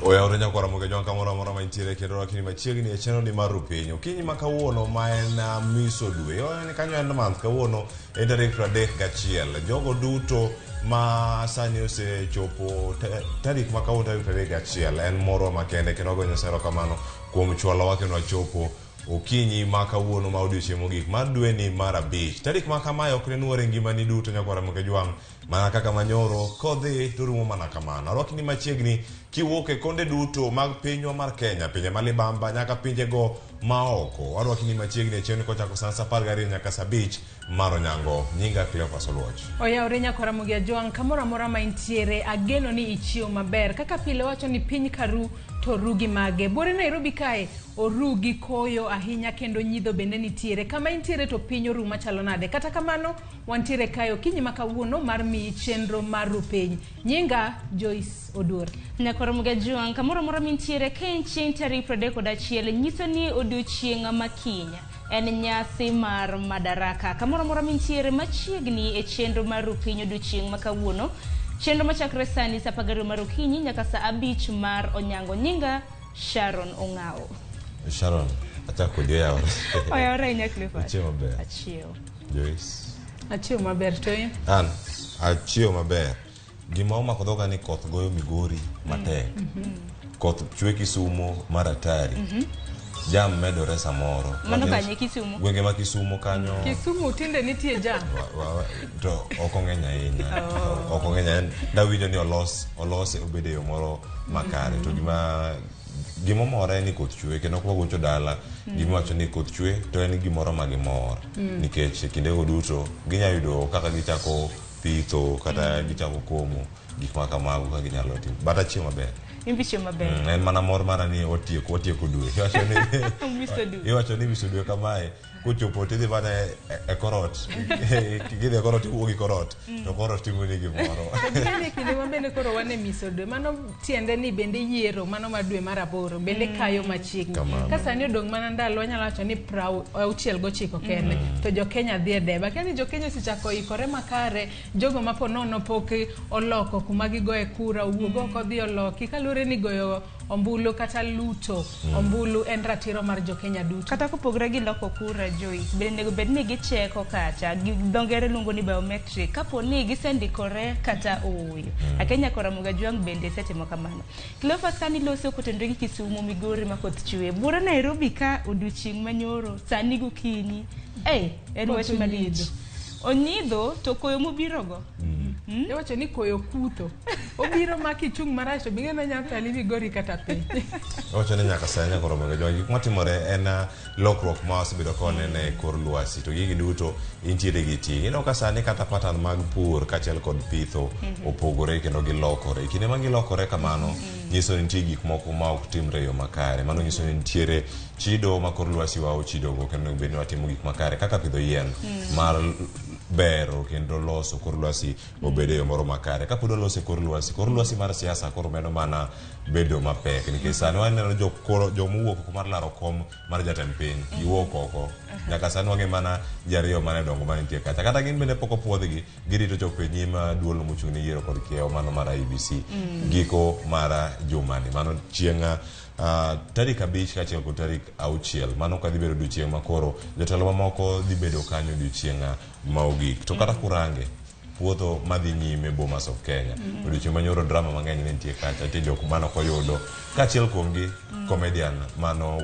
Oyawre nyakwara moge jwang' kamoro amora mantiere kendo rakini machiegni e chenro ni mar Rupiny. Okinyi ma kawuono ma en miso dwe. En kanyo en month kawuono en tarik 31. Jogo duto ma sani osechopo tarik ma kawuono tarik 31 en morwa makende kendo wagoyo Nyasaye erokamano kuom chwalowa kendo wachopo okinyi ma kawuono ma odiochieng' mogik mar dweni mar abich. Tarik ma kamae ok ne nwore e ngimani duto nyakwara moge jwang' Mana kaka manyoro kodhi to rumo mana kamano. Arwakni machiegni kiwuok e konde duto mag pinywa mar Kenya, pinje ma libamba nyaka pinjego maoko. Arwakni machiegni e chenro kochako saa 12 nyaka saa 5 mar onyango. Nyinga Cleophas Oluoch. Oyawre nyakwara Ramogi Ajwang' kamoro amora ma intiere, ageno ni ichiew maber. Kaka pile wacho ni piny karu to ru gi mage. Buore Nairobi kae oru gi koyo ahinya kendo nyidho bende nitiere. Kama intiere to piny oru machalo nade. Kata kamano Wantiere kae okinyi ma kawuono mar miyi chenro mar ru piny. Nyinga Joyce Oduor. Nyakwar Mgajuang, kamoro amora mintiere ka en chieng' tarik 31 nyiso ni odiochieng' ma kiny en nyasi mar Madaraka. Kamoro amora mintiere machiegni e chenro mar ru piny odiochieng' ma kawuono. Chenro machakre sani saa 12 mar okinyi nyaka saa 5 mar onyango. Nyinga Sharon Ong'awo. Sharon, achako kodi oyawore. Oyawore ahinya Clifford. Achiewo maber. Achiewo. Joyce. Achiewo maber to in? An achiewo maber. Gima omako dhoga ni koth goyo Migori matek. Koth chwe Kisumo mar atari. Jam medore samoro. Mano kanye Kisumo? Gwenge ma Kisumo kanyo. Kisumu tinde nitie jam. To ok ong'eny ahinya. Ok ong'eny ahinya. Nawinjo ni olos olose obedo e yo moro makare. To gima gimomore ni koth chwe kendo kwagocho dala gimiwacho ni koth chwe to en gimoro ma gimor nikech e kindego duto ginya yudo kaka gichako pitho kata gichako komo gik ma kamago ka ginyalo timo but achiew maber. In be ichiew maber. En mana mor mara ni watieko watieko dwe. Iwacho ni Miso dwe. Iwacho ni miso dwe kamae kochopo tidhi mana e korot. Kidhi e korot iwuok gi korot to korot timoni gimoro. Bende kinde ma bende koro wan e miso dwe, mano tiende ni bende yiero mano mar dwe mar aboro bende kayo machiegni. Kamano. Ka sani odong' mana ndalo wanyalo wacho ni 69 kende to jo Kenya dhi e debe. Akia ni jo Kenya osechako ikore makare, jogo ma po nono pok oloko kuma gigoye kura owuog oko odhi oloki kaluwore ni goyo ombulu kata luto ombulu en ratiro mar jo Kenya duto. Kata kopogore gi loko kura Joyce, bende onego bed ni gicheko kata gi dho ngere luongo ni biometric kapo ni gisendikore kata ooyo. Akia nyaka Ramogi Ajwang' bende isetimo kamano. Cleophas sani loso kotenore gi Kisumu, Migori ma koth chwe. Buore Nairobi ka odiochieng' manyoro sani gokinyi. Ei, en Koth wach malich. onyidho. Onyidho to koyo mobirogo. Iwacho ni koyo kutho. Obiro ma kichung' marach to bing'e ni nyaka migori kata piny. Owacho ni nyaka sani nyaka oromo gi jogi. Gik matimore en lokruok ma wasebedo ka waneno e kor lwasi to gigi duto intiere gi ting'. Ineno ka sani kata pattern mag pur kaachiel kod pitho opogore kendo gilokore. E kinde ma gilokore kamano, nyiso ni nitie gik moko ma ok timre e yo makare. Mano nyiso ni nitiere chido ma kor lwasi wa ochidogo kendo onego bed ni watimo gik makare kaka pidho yien mar bero kendo loso kor lwasi obed e yo moro makare. Kapod olose kor lwasi, kor lwasi mar siasa koro medo mana bedo mapek nikech sani waneno jo koro jomowuok oko mar laro kom mar jatend piny giwuok oko nyaka sani wang'e mana ji ariyo mane dongo mane nitie kacha kata gin bende pok opuodhgi girito chopo e nyim duol mochung' ne yiero kod kiewo mano mar IEBC giko mar jumani mano chieng' tarik 5 kaachiel kod tarik 6 mano ka dhi bedo odiochieng' ma koro jotelo mamoko dhi bedo kanyo odiochieng' ma ogik to kata kurange puotho madhi nyime Bomas of Kenya odiochieng' manyoro drama mang'eny ne nitie kacha nitie jok mane ok oyudo kaachiel kuomgi comedian mano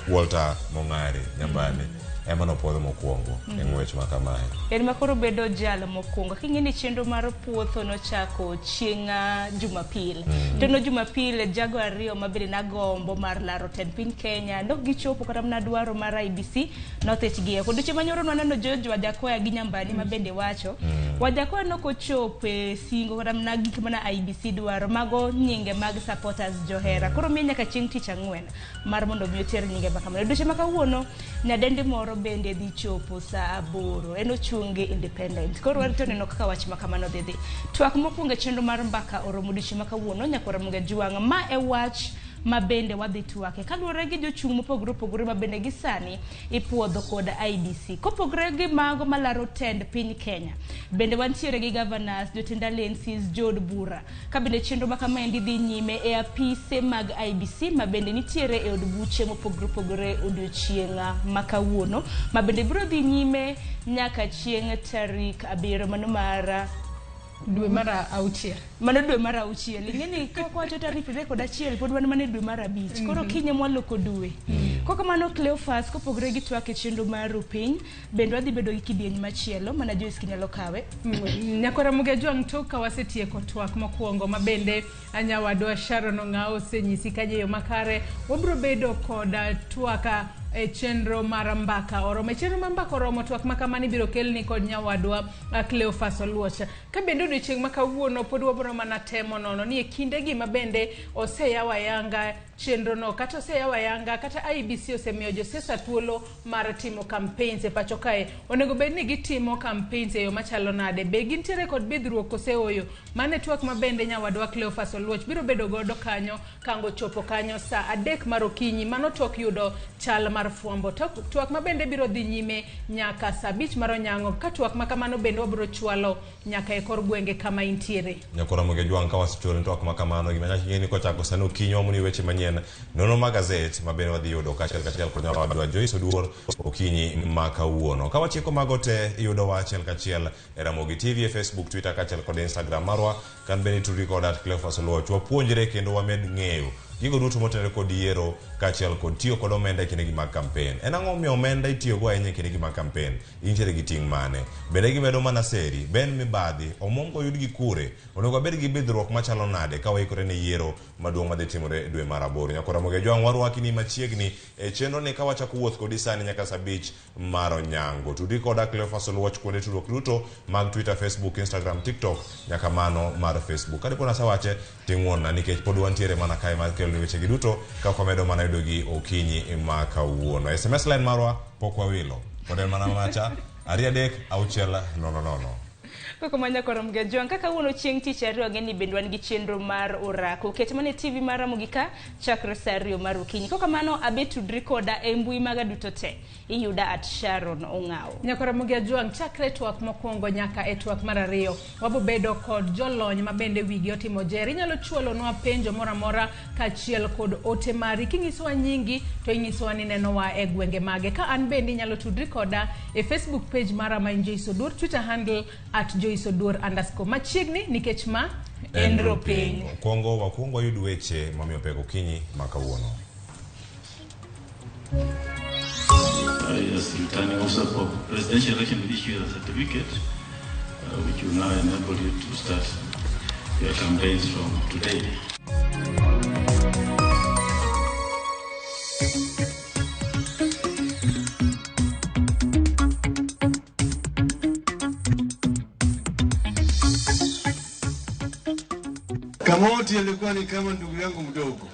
Walter Mong'are Nyambane ema nopuodho mokwongo e ng'wech ma kamae. En ma koro bedo jal mokwongo. King'e ni chenro mar puotho nochako chieng' Jumapil. To no Jumapil jago ariyo ma bende nagombo mar laro tend piny Kenya nok gichopo kata mana dwaro mar IEBC nothich gi oko. Odiochieng' manyoro nwaneno George Wajackoyah gi Nyambani ma bende wacho. Wajackoyah nok ochopo e singo kata mana gik mana IEBC dwaro. Mago nyinge mag supporters johera. Koro miye nyaka chieng' tich ang'wen mar mondo mi oter nyinge ma kamano. Odiochieng' ma kawuono nyadendi moro bende dhi chopo saa 8. En ochung' gi independent. Koro warito neno kaka wach ma kamano dhi dhi. Twak mokwongo e chenro mar mbaka oromo odiochieng' ma kawuono nyakwar Ramogi Ajwang'. Ma e wach ma bende wadhi twake kaluwore gi jochung' mopogore opogore ma bende gi sani ipuodho kod IEBC. Kopogore gi mago malaro tend piny Kenya, bende wantiere gi governors, jotend alencies, jood bura. Ka bende chenro ma kamaendi dhi nyime e apise mag IEBC ma bende nitiere e od buche mopogore opogore odiochieng' ma kawuono, ma bende biro dhi nyime nyaka chieng' tarik 7 mano mar dwe mar 6. Mano dwe mar 6. Ing'e ni ka wacho tarik 31 pod wan mana e dwe mar 5. Koro kinye mwaloko dwe. Kok kamano Cleophas, kopogore gi twak e chenro mar piny, bende wadhi bedo gi kidieny machielo mana Joyce kinyalo kawe. Nyakwara Ramogi Ajwang', tok ka wasetieko twak mokwongo ma bende nyawadwa Sharon Ong'awo osenyisi ka yo makare, wabiro bedo kod twak e chenro mar mbaka oromo. E chenro mar mbaka oromo, twak ma kamano ibiro kelni kod nyawadwa Cleophas Oluoch. Ka bende odiochieng' ma kawuono pod wabiro mana temo nono ni e kindegi ma bende oseyaw ayanga chenro no, kata oseyaw ayanga kata IEBC osemiyo josiasa thuolo mar timo campaigns e pacho kae, onego bed ni gitimo campaigns e yo machalo nade? Be gintiere kod bidhruok kose ooyo? Mano e twak ma bende nyawadwa Cleophas Oluoch biro bedo godo kanyo kango chopo kanyo saa 3 mar okinyi. Mano tok yudo chal mar fwambo. Twak ma bende biro dhi nyime nyaka saa 5 mar onyango, ka twak ma kamano bende wabiro chwalo nyaka e kor gwenge kama intiere. Nyakwara Ramogi Ajwang', ka wasechwalo twak ma kamano, gima nyaka ing'e ni kochako sani okinyi wamoni weche manyien, nono mag gazet ma bende wadhi yudo kaachiel kachiel kod nyawadwa Joyce Oduor okinyi ma kawuono. Ka watieko mago te, iyudowa achiel kachiel e Ramogi TV e Facebook, Twitter kaachiel kod Instagram marwa. Kan bende itudri koda at Cleophas Oluoch. Wapuonjre kendo wamed ng'eyo gigo duto motenore kod yiero kaachiel kod tiyo kod omenda e kindegi mag kampen. En ang'o momiyo omenda itiyogo ahinya e kindegi mag kampen? Intiere gi ting' mane? Bende gimedo mana seri? Ben mibadhi? Omuom go oyud gi kure? Onego wabed gi bidhruok machalo nade ka waikore ne yiero maduong' madhi timore dwe mar 8? Nyakwar Ramogi Ajwang', warwaki ni machiegni e chenro ni ka wachako wuoth kodi sani nyaka saa 5 mar onyango. Tudi koda Cleophas Oluoch kuonde tudruok duto mag Twitter, Facebook, Instagram, TikTok nyaka mano mar Facebook. Kadipo nasewache ting'uonna nikech pod wantiere mana kae mar keloni wechegi duto ka wamedo mana yudogi okinyi ma kawuono. SMS line marwa pok wawilo. Pod en mana macha 2 3 6 0 0. Koko ma nyakwar Ramogi Ajwang', kaka kawuono chieng' tich ariyo ang'e ni bende wan gi chenro mar orako. Ket mana e TV mar Ramogi ka chakre saa 2 mar okinyi. Kok kamano abe tudri koda e mbui maga duto te. Iyuda at Sharon Ong'awo. Nyakwar Ramogi Ajwang', chakre twak mokwongo nyaka e twak mar 2, wabo bedo kod jolony ma bende wigi otimo jer. Inyalo chwalonwa penjo moro amora kaachiel kod ote mari. Kinyisowa nyingi to inyisowa ni nenowa e gwenge mage. Ka an bende inyalo tudri koda e Facebook page mara ma en Joyce Oduor, Twitter handle at Joyce Oduor _ Machiegni nikech ma en ropiny. Kwongo wakwongo wayud weche mamiyo pek okinyi ma kawuono. As returning officer for presidential election will issue a certificate which will now enable you to start your campaigns from today. Kamoti alikuwa ni kama ndugu yangu mdogo,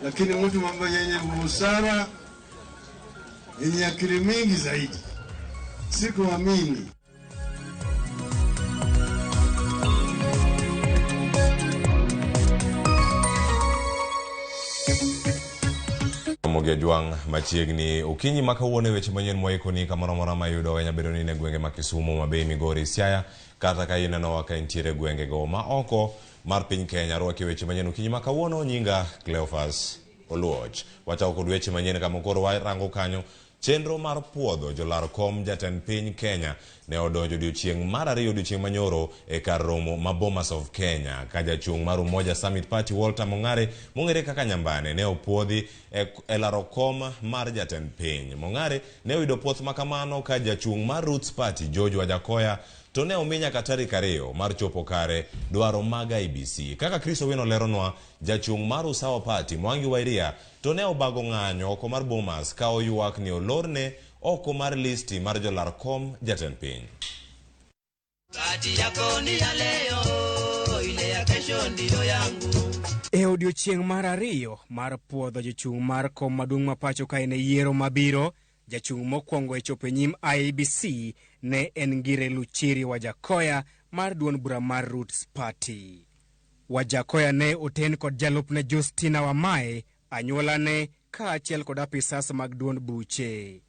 lakini mtu ambaye yenye busara, yenye akili mingi zaidi. Sikuamini. Ramogi Ajwang' machiegni okinyi ma kawuono e weche manyien mwaikoni kamoro amora ma iyudo wenya bedo ni ne gwenge ma Kisumu, Mabei, Migori, Siaya kata ka inenowa ka intiere gwengego ma oko mar piny Kenya. Arwaki weche manyien okinyi ma kawuono, nyinga Cleophas Oluoch. Wachako kod weche manyien kama koro warango kanyo chenro mar puodho jolar kom jatend piny Kenya ne odonjo odiochieng' mar 2 odiochieng' manyoro e kar romo ma Bomas of Kenya ka jachung' mar Umoja Summit Party Walter Mong'are mong'ere kaka Nyambane ne opuodhi e laro kom mar jatend piny. Mong'are ne oyudo puoth makamano ka jachung' mar Roots Party George Wajackoyah to ne omi nyaka tarik 2 mar chopo kare dwaro mag IEBC. Kaka Chris Owino leronwa, jachung' mar Usawa Party Mwangi Wa Iria to ne obago ng'anyo oko mar Bomas ka oywak ni olorne oko mar listi mar jolar kom jatend piny. Kati yako ni ya leo, ile ya kesho ndiyo yangu. E odiochieng' mar 2 mar puodho jochung' mar kom maduong' ma pacho kae ne yiero mabiro, jachung' mokwongo e chopo e nyim IEBC ne en Ngire Luchiri Wajackoyah mar duond bura mar Roots Party. Wajackoyah ne oten kod jalupne Justina Wamae, anyuolane kaachiel kod apisas mag duond buche.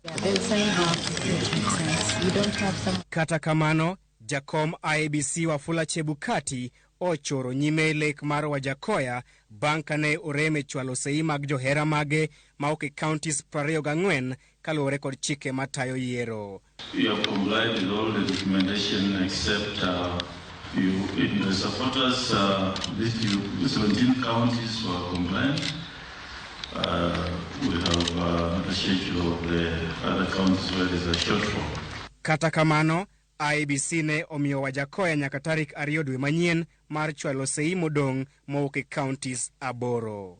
Kata kamano, jakom IEBC Wafula Chebukati ochoro nyime lek mar Wajackoyah bang' kane orem e chwalo sei mag johera mage ma ok e counties 24 kaluwore kod chike matayo yiero. You have complied with all the documentation except you, in the supporters, this you, 17 counties were compliant. We have a schedule of the other counties where there's a shortfall. Kata kamano, IEBC ne omiyo Wajackoyah nyaka tarik 2 dwe manyien mar chwalo sei modong' mowuok e counties 8.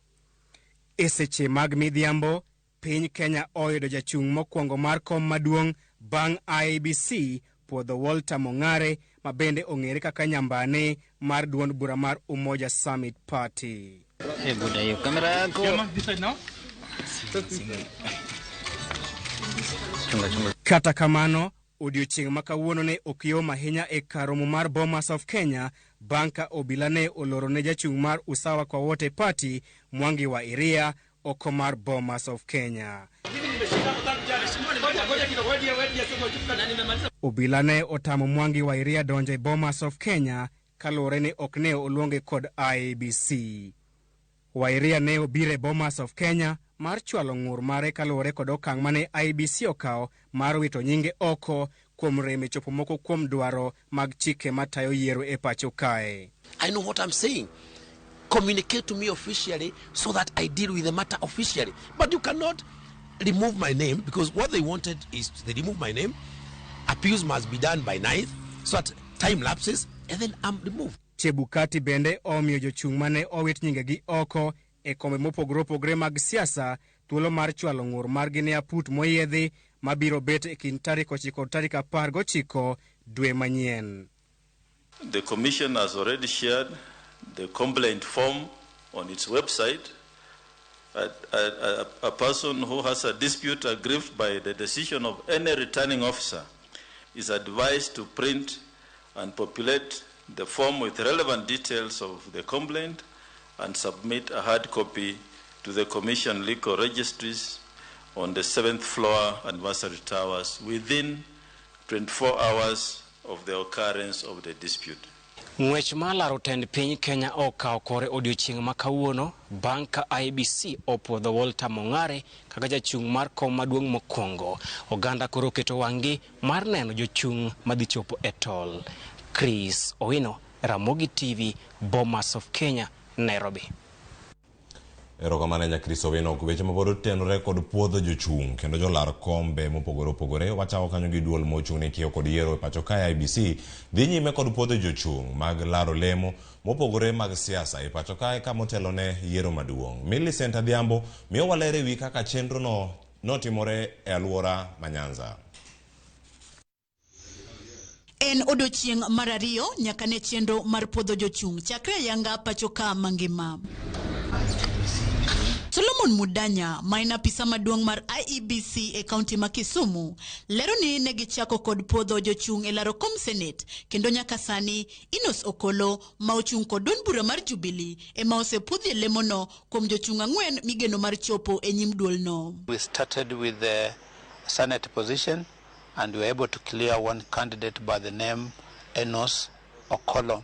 E seche mag midhiambo, piny Kenya oyudo jachung' mokwongo mar kom maduong' bang' IEBC puodho Walter Mong'are ma bende ong'ere kaka Nyambane mar duond bura mar Umoja Summit Party. Eh, buda hiyo kamera yako. Chunga chunga. Kata kamano, odiochieng' ma kawuono ne ok yom ahinya e kar romo mar Bomas of Kenya bang' ka obila ne oloro ne jachung' mar Usawa kwa Wote Party Mwangi wa Iria oko mar Bomas of Kenya. Obila ne otamo Mwangi wa Iria donjo e Bomas of Kenya kaluwore ni ok ne oluonge kod IEBC. Wa Iria ne obiro e Bomas of Kenya mar chwalo ng'ur mare kaluwore kod okang' mane IEBC okawo mar wito nyinge oko kuom rem e chopo moko kuom dwaro mag chike matayo yiero e pacho kae. I know what I'm saying. Communicate to me officially so that I deal with the matter officially. But you cannot remove my name, because what they wanted is they remove my name. Appeals must be done by 9th, so that time lapses and then I'm removed. Chebukati bende omiyo jochung' mane owit nyingegi oko e kombe mopogore opogore mag siasa thuolo mar chwalo ng'ur margi ne aput moyiedhi mabiro bet e kind tarik 9 kod tarik 19 dwe manyien. The Commission has already shared the complaint form on its website. A person who has a dispute aggrieved by the decision of any returning officer is advised to print and populate the form with relevant details of the complaint and submit a hard copy to the Commission Legal Registries on the 7th floor Anniversary Towers within 24 hours of the occurrence of the dispute. Ng'wech mar laro tend piny Kenya okawo kore odiochieng' ma kawuono bang' ka IEBC opuodho Walter Mong'are kaka jachung' mar kom maduong' mokwongo. Oganda koro oketo wang'gi mar neno jochung' madhi chopo e tol. Chris Owino, Ramogi TV, Bomas of Kenya, Nairobi. Erokamano ahinya Chris Owino. Weche mapod otenore kod puodho jochung' kendo jolar kombe mopogore opogore. Wachako kanyo gi duol mochung' ne kiewo kod yiero e pacho kae IEBC dhi nyime kod puodho jochung' mag laro lemo mopogore mag siasa e pacho kae kamotelo ne yiero maduong'. Millicent Adhiambo miyo waler ewi kaka chenro no notimore e aluora ma Nyanza. En odiochieng' mar 2 nyaka ne chenro mar puodho jochung' chakre ayanga pacho ka mangima. Solomon Mudanya, ma en apisa maduong' mar IEBC e kaunti ma Kisumu, lero ni ne gichako kod puodho jochung' e laro kom Senate, kendo nyaka sani Enos Okolo ma ochung' kod duond bura mar Jubilee ema osepuodhi e lemono kuom jochung' 4 migeno mar chopo e nyim duolno. We started with the Senate position and we were able to clear one candidate by the name Enos Okolo.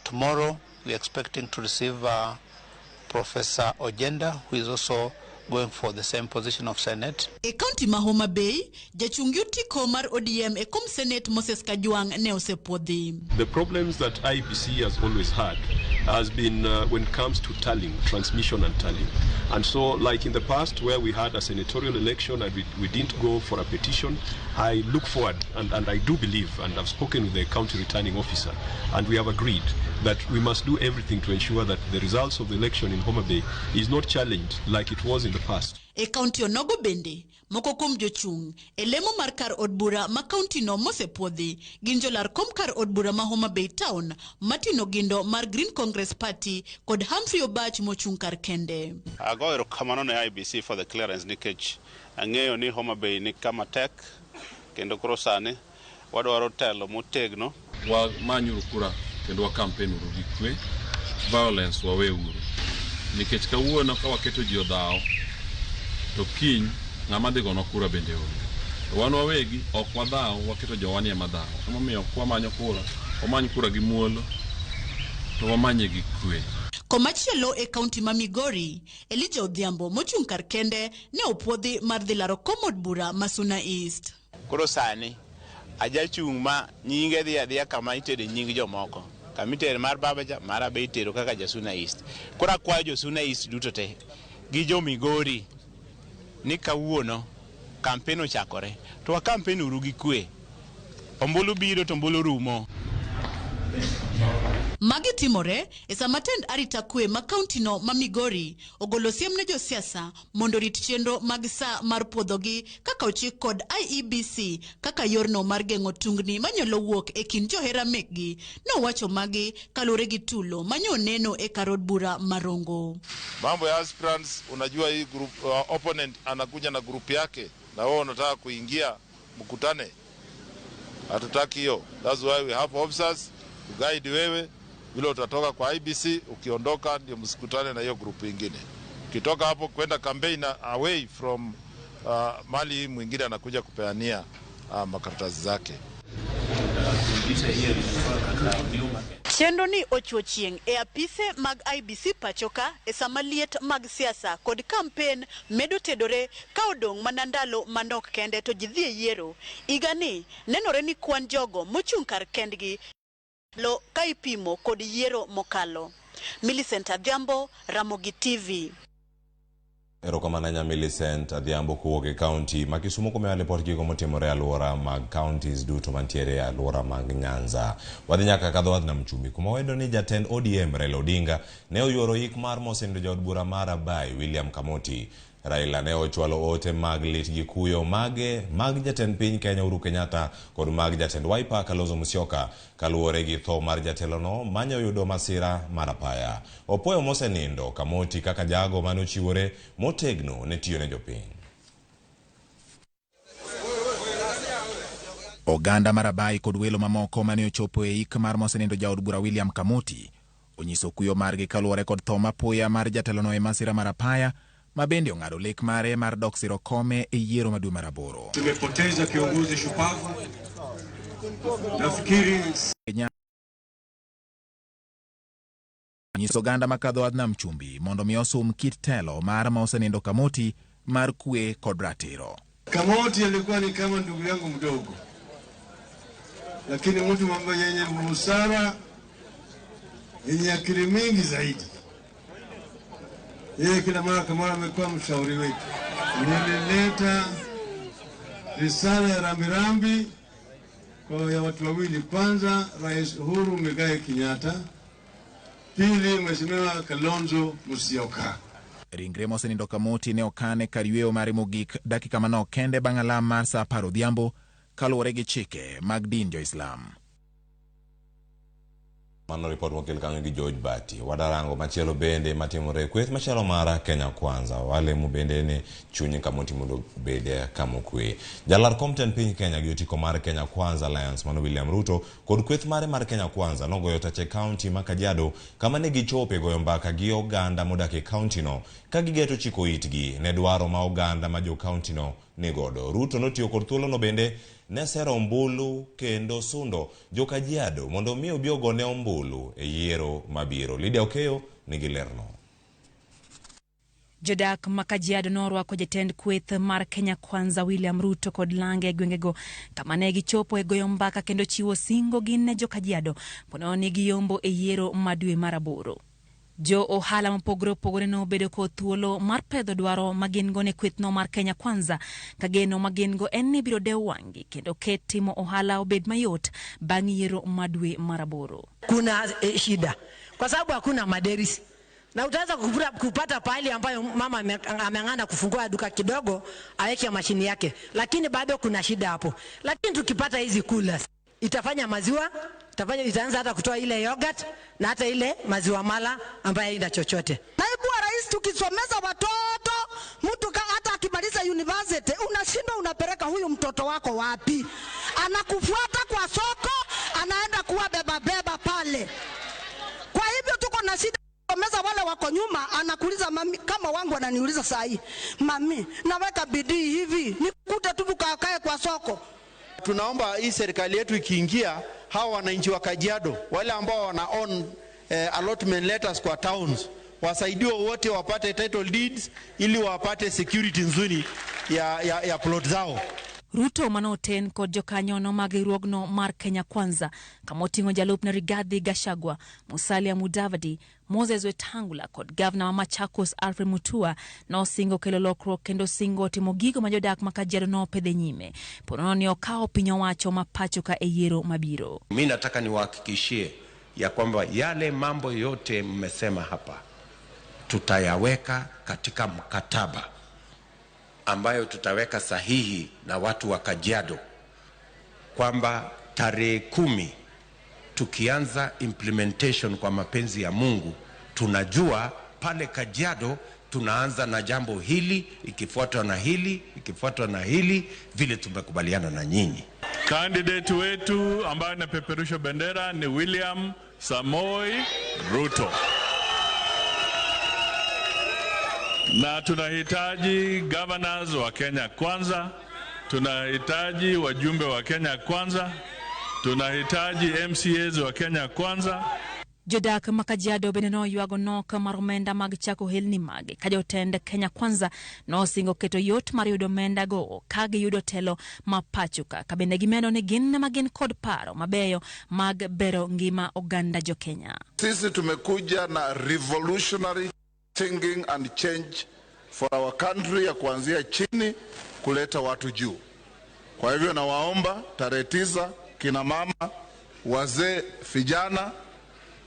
Tomorrow we are expecting to receive Professor Ojenda, who is also going for the same position of Senate. E kaunti ma Homa Bay, jachung' otiko mar ODM e kom Senate Moses Kajwang' ne osepuodhi. The problems that IEBC has always had has been when it comes to tallying, transmission and tallying. And so, like in the past where we had a senatorial election and we didn't go for a petition, I look forward and I do believe, and I've spoken with the county returning officer, and we have agreed that we must do everything to ensure that the results of the election in Homa Bay is not challenged like it was in the past. E kaunti onogo bende, moko kuom jochung' e lemo mar kar od bura ma kaunti no mosepuodhi gin jolar kom kar od bura ma Homa Bay Town, Martin Ogindo mar Green Congress Party kod Humphrey Obach mochung' kar kende. Ago erokamano ne IEBC for the clearance nikech ang'eyo ni Homa Bay ni kama tek kendo koro sani wadwaro telo motegno. Wamanyuru kura kendo wakampen uru gi kwe Violence waweuru. Nikech kawuono ka waketo ji odhaw, to kiny ng'ama dhi gono kura bende onge. To wan wawegi ok wadhaw, waketo jowa ni ema dhaw. Emomiyo kwamanyo kura, wamany kura gi muolo, to wamanye gi kwe. Komachielo e kaunti ma Migori, Elijah Odhiambo mochung' kar kende ne opuodhi mar dhi laro kom od bura ma Suna East. Koro sani ajachung' ma nyinge dhi adhiya kama itere nying jomoko. Kama itere mar baba cha, mara be itero kaka ja Suna East. Koro akwayo jo Suna East duto te gi jo Migori ni kawuono kampen ochakore to wakampen uru gi kwe. Ombulu biro to ombulu rumo. Magi timore e sama tend arita kwe ma kauntino ma Migori ogolo siem ne josiasa mondo orit chenro mag saa mar puodhogi kaka ochik kod IEBC kaka yorno mar geng'o tungni manyalo wuok e kind johera mekgi. Nowacho magi kaluwore gi tulo manyo neno e kar od bura ma Rongo. Mambo ya aspirants, unajua hii group, opponent anakuja na group yake na wewe unataka kuingia mkutane. Hatutaki hiyo. That's why we have officers to guide wewe vile utatoka kwa IBC, ukiondoka ndio msikutane na hiyo group ingine. Ukitoka hapo kwenda campaign away from mali mwingine anakuja kupeania makaratasi zake. Chenro ni ochuo chieng' e apise mag IBC pachoka e sama liet mag siasa kod kampen medo tedore ka odong' mana ndalo manok kende to ji dhi e yiero. Higani nenore ni kwan jogo mochung' kar kendgi lo ka ipimo kod yiero mokalo. Millicent Adhiambo, Ramogi TV. Erokamano ahinya Millicent Adhiambo kowuok e kaunti ma Kisumu kumiwa lipot gigo motimore e alwora mag counties duto mantiere e alwora mag Nyanza. Wadhi nyaka kadho wadh Nam Chumbi kuma wayudo ni jatend ODM Raila Odinga ne oyuoro yik mar mosenindo jaod bura mar Abai William Kamoti. Raila ne ochwalo ote mag lit gi kuyo mage mag jatend piny Kenya Uhuru Kenyatta kod mag jatend Wiper Kalonzo Musyoka kaluwore gi tho mar jatelono mane oyudo masira mar apaya. Opuoyo mosenindo Kamoti kaka jago mane ochiwore motegno ne tiyo ne jopiny. Oganda mar Abai kod welo mamoko mane ochopo e ik mar mosenindo jaod bura William Kamoti onyiso kuyo margi kaluwore kod tho mapoya mar jatelono e masira mar apaya ma bende ong'ado lek mare mar dok siro kome e yiero ma dwe mar aboro. Tumepoteza kiongozi shupavu. Nafikiri nyiso oganda makadho wadh Nam Chumbi mondo mi osum kit telo mar ma osenindo Kamoti mar kwe kod ratiro. Kamoti alikuwa ni kama ndugu yangu mdogo, lakini mtu yenye busara, yenye akili mingi zaidi. Yeye kila mara kwa mara amekuwa mshauri wetu. Nilileta risala ya rambirambi kwa ya watu wawili. Kwanza Rais Uhuru Muigai Kenyatta, pili Mheshimiwa Kalonzo Musyoka. Ringre mosenindo Kamoti ne okane kar yweyo mare mogik dakika manok kende bang' alam mar saa 10 odhiambo kaluwore gi chike mag din jo-Islam. Mano ripot mokel kanyo gi George Bati. Wadarango machielo bende matimore kweth machalo mar Kenya Kwanza. Walemo bende ni chuny Kamoti mondo obed kama okwe. Jalar kom tend piny Kenya gi otiko mar Kenya Kwanza Alliance mano William Ruto kod kweth mare mar Kenya Kwanza nogoyo tach e kaunti ma Kajiado kama ne gichope goyo mbaka gi oganda modak e kaunti no ka gigeto chiko itgi ne dwaro ma oganda ma jo kaunti no nigodo. Ruto notiyo kod thuolono bende ne sero ombulu kendo sundo jo Kajiado mondo mi obi ogone ombulu e yiero mabiro. Lydia Okeyo nigi lerno. Jodak ma Kajiado norwako jatend kweth mar Kenya Kwanza William Ruto kod lange e gwengego kama ne gichopo e goyo mbaka kendo chiwo singo gin ne jo Kajiado ponono ni giyombo e yiero ma dwe mar aboro. Jo ohala mopogore opogore nobedo kod thuolo mar pedho dwaro ma gin go ne kwethno mar Kenya Kwanza ka geno ma gin go en ni biro dew wang'gi kendo ket timo ohala obed mayot bang' yiero ma dwe mar aboro. Kuna shida kwa sababu hakuna maderisi na utaanza kupata pahali ambayo mama ameng'ana kufungua duka kidogo aweke mashini yake, lakini bado kuna shida hapo. Lakini tukipata hizi coolers itafanya maziwa, itaanza hata kutoa ile yogurt na hata ile maziwa mala ambayo haina chochote. Naibu wa rais, tukisomeza watoto, mtu hata akimaliza university unashindwa unapeleka huyu mtoto wako wapi? Anakufuata kwa soko, anaenda kuwa beba beba pale. Kwa hivyo tuko na shida. Meza wale wako nyuma anakuuliza mami, kama wangu ananiuliza saa hii, mami, naweka bidii hivi nikute tu kakae kwa soko. Tunaomba hii serikali yetu ikiingia, hawa wananchi wa Kajiado wale ambao wana own allotment letters kwa towns wasaidiwe wote wapate title deeds ili wapate security nzuri ya plot zao. Ruto manoten kod jokanyono mag riwruogno mar Kenya Kwanza kamoting'o jalupne Rigathi Gachagua, Musalia Mudavadi, Moses Wetangula kod gavana ma Machakos Alfred Mutua nosingo kelo lokruok kendo singo timo gigo ma jodak ma Kajiado nopedhe nyime. Ponono ni okawo piny owacho ma pacho ka e yiero mabiro. Mi nataka niwahakikishie ya kwamba yale mambo yote mmesema hapa tutayaweka katika mkataba ambayo tutaweka sahihi na watu wa Kajiado kwamba tarehe 10 tukianza implementation kwa mapenzi ya Mungu, tunajua pale Kajiado tunaanza na jambo hili, ikifuatwa na hili, ikifuatwa na hili, vile tumekubaliana na nyinyi. Candidate wetu ambaye anapeperusha bendera ni William Samoei Ruto. Na tunahitaji governors wa Kenya Kwanza, tunahitaji wajumbe wa Kenya Kwanza, tunahitaji MCAs wa Kenya Kwanza. Jodak ma Kajiado bende noywago nok mar omenda mag chako ohelni mage ka jotend Kenya Kwanza nosingo keto yot mar yudo omenda go ka giyudo telo ma pacho ka bende gimedo ni gin ema gin kod paro mabeyo mag bero ngima oganda jo Kenya. Sisi tumekuja na revolutionary thinking and change for our country ya kuanzia chini kuleta watu juu. Kwa hivyo nawaomba tarehe 9 kina mama, wazee, vijana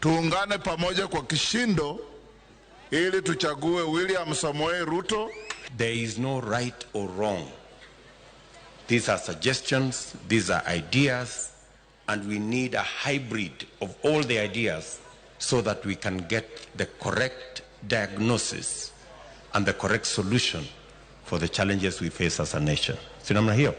tuungane pamoja kwa kishindo ili tuchague William Samoei Ruto. There is no right or wrong. These are suggestions, these are ideas, and we need a hybrid of all the ideas so that we can get the correct diagnosis and the correct solution for the challenges we face as a nation. Si namna hiyo?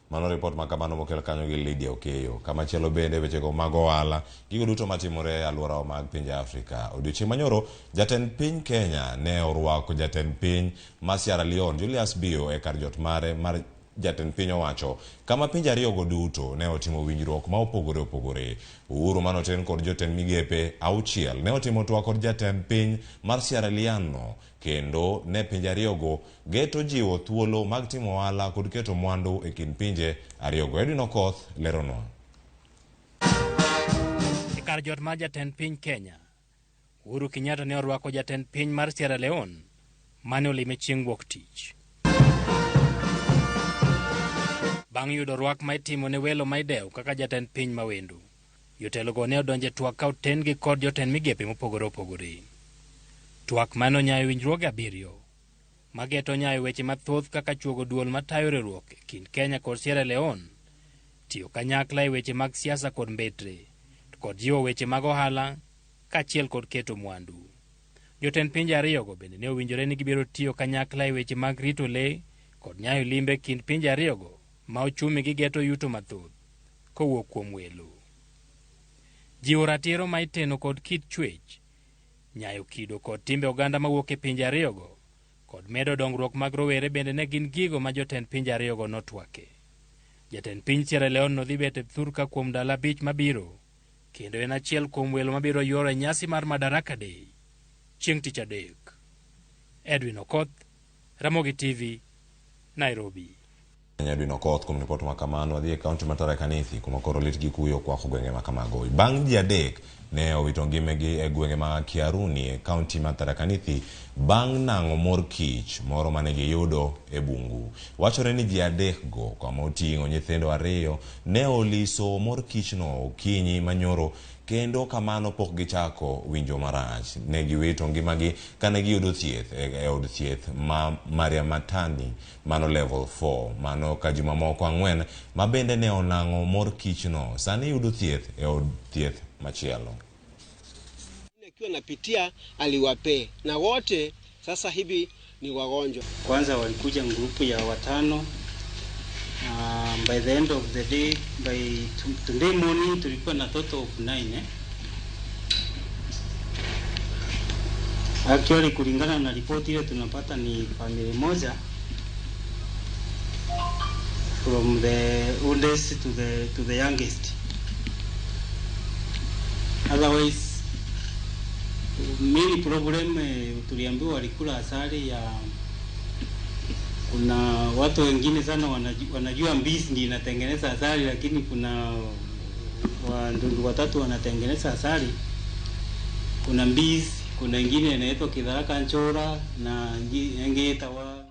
Mano report makamano mokel kanyo gi Lydia Okeyo. Kamachielo bende wechego mag ohala, gigo duto matimore e alworawa mag pinje Afrika. Odiochieng' manyoro, jatend piny Kenya ne orwako jatend piny ma Sierra Leone Julius Bio e kar jot mare mar jatend piny owacho kama pinje ariyogo duto ne otimo winjruok ma opogore opogore. Uhuru manoten kod jotend migepe 6 ne otimo twak kod jatend piny mar Sierra Leone no, kendo ne pinje ariyogo geto jiwo thuolo mag timo ohala kod keto mwandu e kind pinje ariyogo. Edwin Okoth leronwa. E kar jot mar jatend piny Kenya, Uhuru Kenyatta ne orwako jatend piny mar Sierra Leone mane olime chieng' wuok tich. Bang' yudo rwak ma itimo ne welo ma idewo kaka jatend piny ma wendo, jotelogo ne odonjo e twak ka oten-gi kod jotend migepe mopogore opogore. Twak mane onyayo winjruoge 7 mageto nyayo weche mathoth kaka chuogo duol matayo riwruok e kind Kenya kod Sierra Leone, tiyo kanyakla e weche mag siasa kod mbetre, to kod jiwo weche mag ohala kaachiel kod keto mwandu. Jotend pinje ariyogo bende ne owinjore ni gibiro tiyo kanyakla e weche mag rito le kod nyayo limbe kind pinje ariyogo ma ochumi gi geto yuto mathoth kowuok kuom welo. Jiwo ratiro ma iteno kod kit chwech, nyayo kido kod timbe oganda mawuok e pinje ariyogo, kod medo dongruok mag rowere bende ne gin gigo ma jotend pinje ariyogo notwake. Jatend piny Sierra Leone nodhi bet e thurka kuom ndalo 5 mabiro, kendo en achiel kuom welo mabiro yuoro e nyasi mar Madaraka Day chieng' tich adek. Edwin Okoth, Ramogi TV, Nairobi. Edwin Okoth kuom ripot ma kamano. Wadhi e kaunti ma Tharaka Nithi kuma koro lit gi kuyo okwako gwenge ma kamago. Bang' ji 3 ne owito ngimagi e gwenge ma Kiaruni e kaunti ma Tharaka Nithi bang' nang'o mor kich moro mane giyudo e bungu. Wachore ni ji 3 go kama oting'o nyithindo 2 ne oliso mor kichno okinyi manyoro kendo kamano pok gichako winjo marach. Ne giwito ngimagi kane giyudo thieth e od thieth ma Maria Matani mano level 4 mano ka ji mamoko 4 ma bende ne onang'o mor kichno sani yudo thieth e od thieth machielo. Akiwa napitia aliwapee na wote sasa hivi ni wagonjwa. Kwanza walikuja grupu ya 5. By the end of the day, by today morning tulikuwa na total of 9. Actually, kulingana na ripoti ile tunapata ni familia moja from the oldest to the youngest. Otherwise, main problem tuliambiwa walikula asali ya kuna watu wengine sana wanajua mbizi ndio inatengeneza asali, lakini kuna wandugu watatu wanatengeneza asali. Kuna mbizi, kuna ingine inaitwa kitharaka nchora na ingine itawa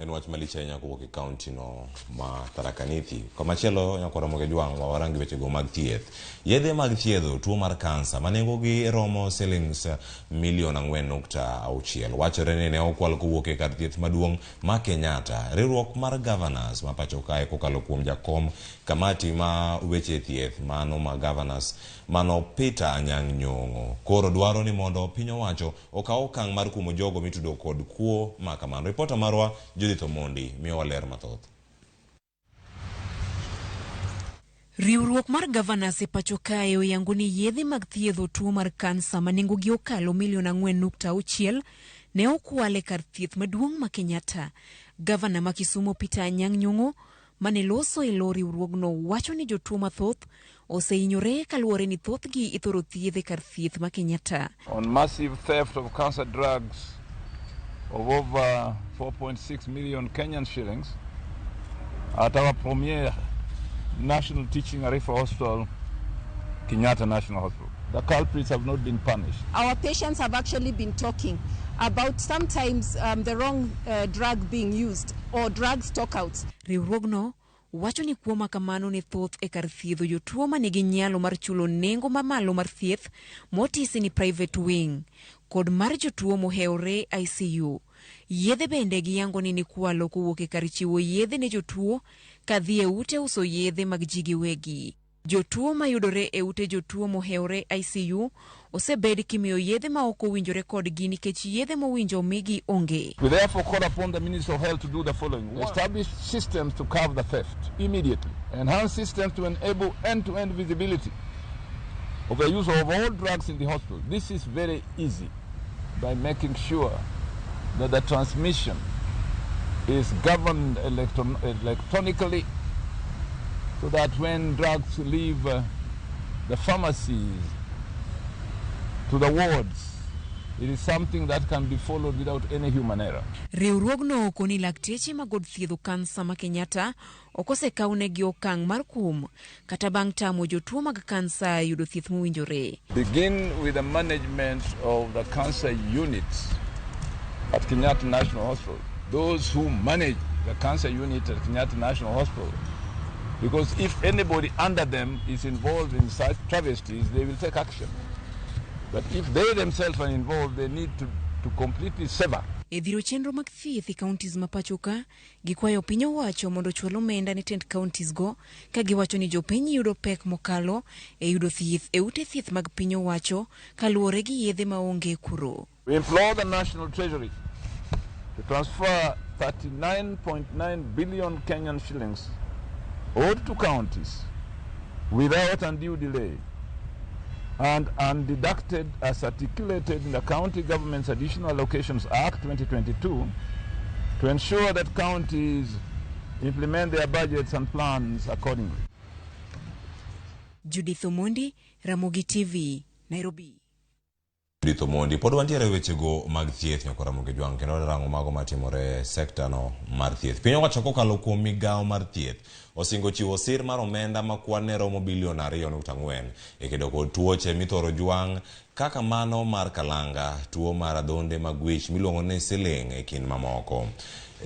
En wach malich ahinya kowuok e kaunti no ma Tharaka Nithi. Komachielo nyakoro Jwang' warangi wechego mag thieth. Yedhe mag thiedho tuo mar kansa ma nengogi romo silings milion 4.6 wachore ni ne okwal kowuok e kar thieth maduong' ma Kenyatta. Riwruok mar Governors ma pacho kae kokalo kuom jakom kamati ma weche thieth mano ma Governors mano Peter Anyang' Nyong'o koro dwaro ni mondo piny owacho okaw okang' mar kumo jogo mitudo kod kuo ma kamano. Ripota marwa Judith Omondi miyowa ler mathoth. Riwruok mar Governors e pacho kae oyango ni yedhe mag thiedho tuo mar kansa ma nengogi okalo milion 4.6 ne okwal e kar thieth maduong' ma Kenyatta. Gavana ma Kisumu Peter Anyang' Nyong'o mane loso e lo riwruogno wacho ni jotuo mathoth osehinyore kaluwore ni thothgi ithoro thiedh e kar thieth ma Kenyatta. On massive theft of cancer drugs of over 4.6 million Kenyan shillings at our premier national teaching and referral hospital, Kenyatta National Hospital. The culprits have not been punished. Our patients have actually been talking about sometimes the wrong drug being used or drug stockouts. Riwruogno wacho ni kuo ma kamano ne thoth e kar thiedho jotuo ma nigi nyalo mar chulo nengo mamalo mar thieth motisi ni private wing kod mar jotuo mohewore ICU. Yedhe bende giyango ni nikwalo kowuok e kar chiwo yedhe ne jotuo kadhi e ute uso yedhe mag ji giwegi. Jotuo mayudore e ute jotuo mohewore ICU osebed kimiyo yedhe ma ok owinjore kodgi nikech yedhe mowinjo omigi onge. We therefore call upon the Minister of Health to do the following. Establish systems to curb the theft immediately. Enhance systems to enable end-to-end visibility of the use of all drugs in the hospital. This is very easy by making sure that the transmission is governed electronically so that when drugs leave the pharmacies to the wards, it is something that can be followed without any human error. Riwruogno okoni lakteche mag od thiedho kansa ma Kenyatta ok osekawnegi okang' mar kum kata bang' tamo jotuo mag kansa yudo thieth mowinjore. Begin with the management of the cancer units at Kenyatta National Hospital. Those who manage the cancer unit at Kenyatta National Hospital. Because if anybody under them is involved in such travesties, they will take action. But if they themselves are involved, they need to completely sever. E dhiro chenro mag thieth e counties ma pacho ka, gikwayo piny owacho mondo ochwal omenda ne tend counties go ka giwacho ni jopiny yudo pek mokalo e yudo thieth e ute thieth mag piny owacho kaluwore gi yedhe maonge kuro. We implore the National Treasury to transfer 39.9 billion Kenyan shillings owed to counties without undue delay and undeducted as articulated in the County Government's Additional Allocations Act 2022 to ensure that counties implement their budgets and plans accordingly. Judith Omondi, Ramogi TV, Nairobi. Judith Omondi, pod wantiere e wechego mag thieth nyako Ramogi Jwang' kendo rango mago matimore e sekta no mar thieth. Piny owacho kokalo kuom migawo mar thieth osingo chiwo sir mar omenda ma kwan ne romo bilion 2.4 e kedo kod tuoche mithoro jwang' kaka mano mar kalanga, tuo mar adhonde mag wich miluongo ni siling e kind mamoko.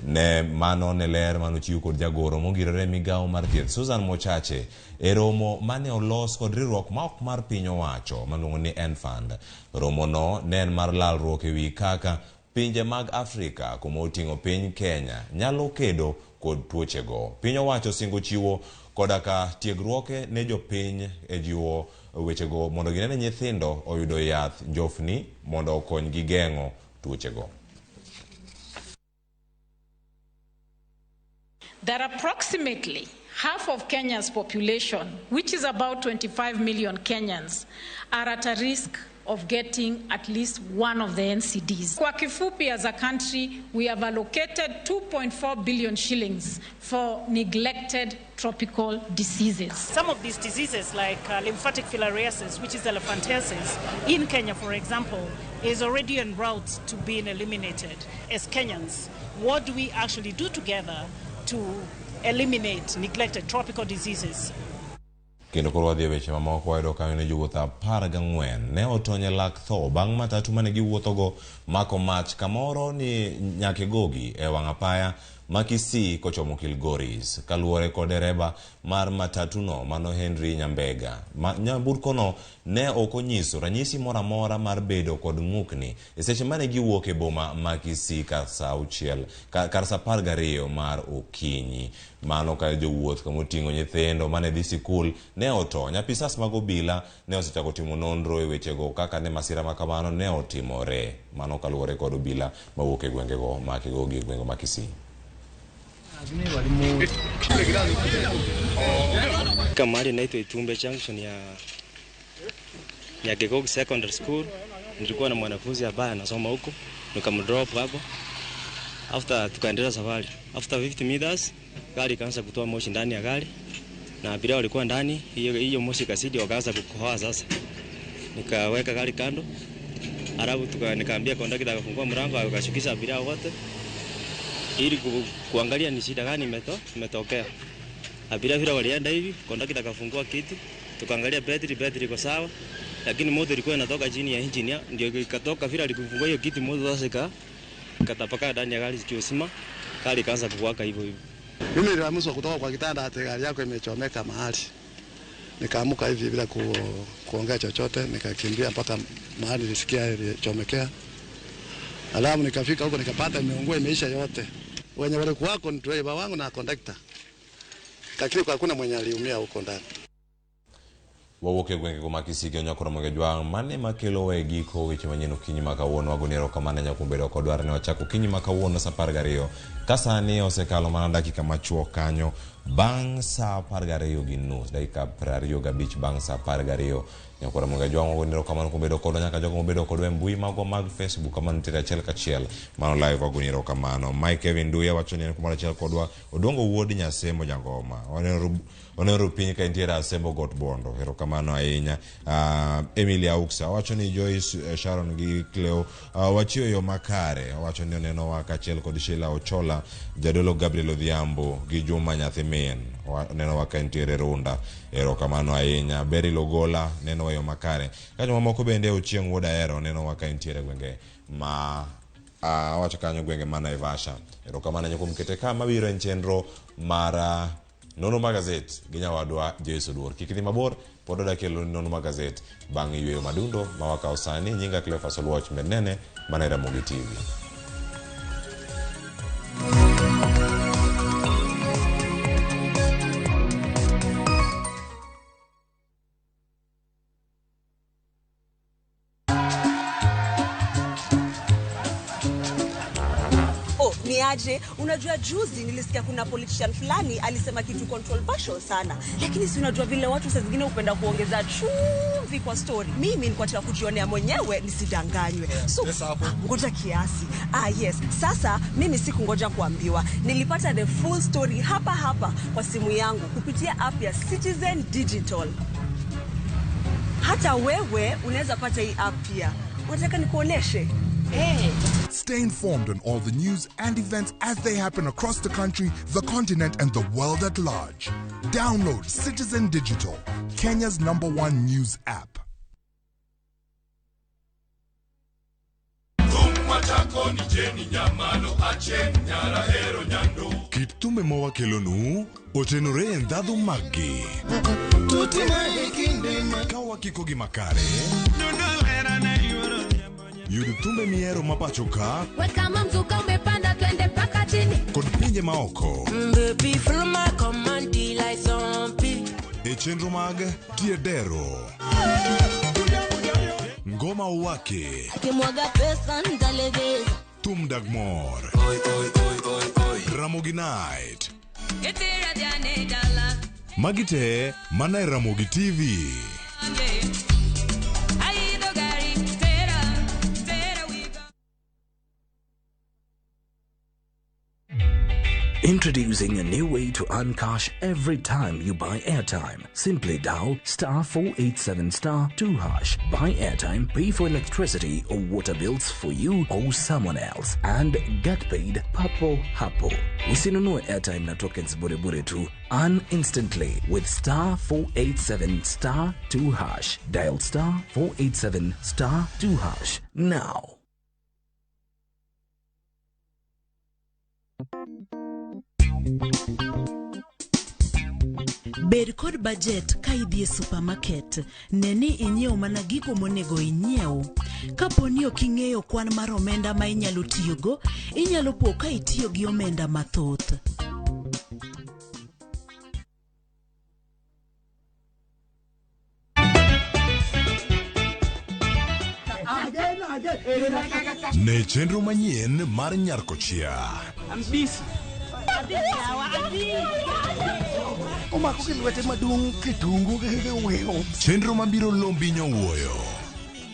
Ne mano ne ler manochiw kod jagoro mongirore e migawo mar thieth Susan Mochache e romo mane olos kod riwruok ma ok mar piny owacho maluongo ni N-Fund. Romono ne en mar lalruok ewi kaka pinje mag Afrika kuma oting'o piny Kenya nyalo kedo kod tuochego. Piny owacho osingo chiwo koda ka tiegruoke ne jopiny e jiwo wechego mondo gine ni nyithindo oyudo yath njofni mondo okonygi geng'o tuochego. That approximately half of Kenya's population, which is about 25 million Kenyans, are at a risk of getting at least one of the NCDs. Kwa kifupi, as a country, we have allocated 2.4 billion shillings for neglected tropical diseases. Some of these diseases, like lymphatic filariasis, which is elephantiasis, in Kenya, for example, is already en route to being eliminated. As Kenyans, what do we actually do together to eliminate neglected tropical diseases? Kendo koro wadhi e weche mamoko wayudo kanyo ni jowuoth 14 ne otony e lak tho bang' matatu mane giwuothogo mako mach kamoro ni Nyakegogi e wang' apaya ma Kisii kochomo Kilgoris. Kaluwore kod dereba mar matatuno mano Henry Nyambega, nyamburkono ne ok onyiso ranyisi moro amora mar bedo kod ng'ukni e seche mane giwuok e boma ma Kisii kar saa 6 kar saa 12 mar okinyi. Mano ka jowuoth kamoting'o nyithindo mane dhi sikul ne otony. Apisas mag obila ne osechako timo nonro e wechego kaka ne masira ma kamano ne otimore. Mano kaluwore kod obila mawuok e gwengego ma Kegogi e gwenge ma Kisii. Kama inaitwa Itumbe Junction ya Nyakegogi Secondary School. Nilikuwa na mwanafunzi ambaye anasoma huko, nikamdrop hapo. After tukaendelea safari. After 50 meters gari ikaanza kutoa moshi ndani ya gari na abiria walikuwa ndani, hiyo moshi kasidi wakaanza kukohoa sasa. Nikaweka gari kando. Alafu nikaambia kondakta akafungua mlango akashukisha abiria wote ili kuangalia ni shida gani imetokea. Abiria vile walienda hivi, kondakta akafungua kiti, tukaangalia betri iko sawa, lakini moto ilikuwa inatoka chini ya engine, ndio ikatoka vile alikufungua hiyo kiti, moto sasa ikatapakaa ndani ya gari ikiwa gari ikaanza kuwaka hivyo hivyo. Mimi niliamswa kutoka kwa kitanda ati gari yako imechomeka mahali. Nikaamuka hivi bila kuongea chochote, nikakimbia mpaka mahali nilisikia ilichomekea. Alafu nikafika huko nikapata imeungua imeisha yote. Wenye walikuwa wako ni driver wangu na conductor. Lakini hakuna mwenye aliumia huko ndani. Wawuok e gwenge ma Kisii gi Onyakoro Mogejwang' mane makelo e giko weche manyien okinyi ma kawuono. Wagoni erokamano kuom bedo kodwa ne wachako okinyi ma kawuono saa 12 ka sani osekalo mana dakika machuok kanyo bang' saa 12:30 dakika 25 bang' saa 12. Nyakoro Mogejwang' wagoni erokamano kuom bedo kodwa nyaka jogo mobedo kodwa e mbui magwa mag Facebook kama nitiere achiel kachiel mano live wagoni erokamano. Mike Kevin Nduya wacho ni en kumoro achiel kodwa. Odongo wuod Nyasembo Jangoma oneno piny ka nitiere Asembo Got Bondo, erokamano ahinya. Emilia Auksa wacho ni Joyce Sharon gi Cleo wachiwo yo makare, owacho ni onenowa kaachiel kod Sheila Ochola, Jadolo Gabriel Odhiambo gi Juma Nyathi Min onenowa ka nitiere Runda, erokamano ahinya. Berry Logola nenowa yo makare. Ka jomamoko bende Ochieng' Wuod Ahero nenowa ka nitiere gwenge ma awacho kanyo gwenge ma Naivasha. Erokamano ahinya kuom kete ka mabiro en chenro mar Nono Magazet gi nyawadwa Joyce Oduor. Kik idhi mabor, pod odak kelo Nono Magazet bang' yweyo madundo ma wakawo sani. Nyinga Cleophas Oluoch, med nene mana e Ramogi TV. Aje, unajua juzi nilisikia kuna politician fulani alisema kitu controversial sana, lakini si unajua vile watu saa zingine hupenda kuongeza chumvi kwa story. Mimi nilikuwa nataka kujionea mwenyewe nisidanganywe. So ngoja kiasi. Yes. Sasa mimi sikungoja kuambiwa. Nilipata the full story hapa hapa kwa simu yangu kupitia app ya Citizen Digital. Hata wewe unaweza pata hii app pia. Unataka nikuoneshe? Hey. Stay informed on all the news and events as they happen across the country, the continent, and the world at large. Download Citizen Digital, Kenya's #1 news app. Kit thumbe mawakelonu otenore e ndhadhu maggi. Ka wakiko gi makare, yud thumbe mihero ma pacho ka Kama mzuka umepanda twende mpaka chini kod pinje maoko e chenro mag Tiedero, Ngoma Uwake, Akimwaga pesa nitalegeza, Thum Dag Mor, Ramogi Night. Magi te mana e Ramogi TV. Introducing a new way to earn cash every time you buy airtime. Simply dial star 487 star 2 hash. Buy airtime, pay for electricity or water bills for you or someone else, and get paid papo hapo. Usinunue airtime na tokens bure bure tu. Earn instantly with star 487 star 2 hash. Dial star 487 star 2 hash now. Bed kod bajet ka idhi e supermarket. Ne ni inyiewo mana gigo monego inyiew. Kapo ni ok ing'eyo kwan mar omenda ma inyalo tiyogo, inyalo po ka itiyo gi omenda mathoth. Ne chenro manyien mar Nyarkochia. Omako gi lwete maduong' kitungu gi wiu. Chenro mabiro lombi nyowuoyo.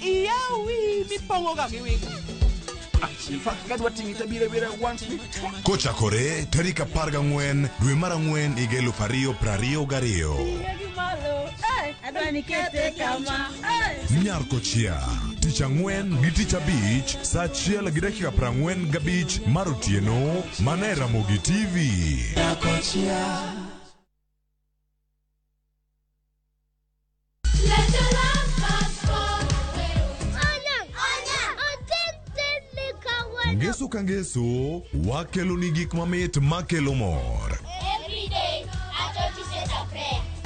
Iyawi mipong'oga gi wigo. In fact, kadwa ting'i tabiro abira once ni. Kochakore tarik 14 dwe mar ang'wen higa 2022. Adwa nikete kama. Nyarkochia tich ang'wen gi tich abich saa 1:45 mar otieno mana e Ramogi TV. Ngeso ka ngeso wakelo ni gik mamit makelo mor.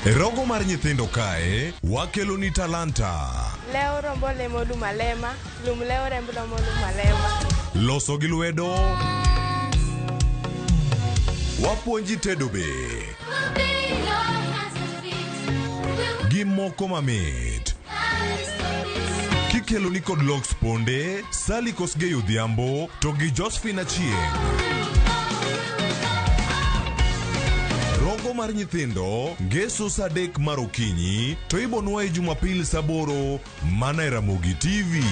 E rogo mar nyithindo kae wakelo ni talanta. Leo rombo lemo lum alema, lum leo remb romo lum alema. Loso gi lwedo. Wapuonji tedo be. Gi moko mamit. Kikelo ni kod Lox Ponde, Sally Kosgei Odhiambo to gi Josephine Achieng'. Rogo mar nyithindo ngeso saa 3 mar okinyi to ibonwaye Jumapil saa 8 mana e Ramogi TV.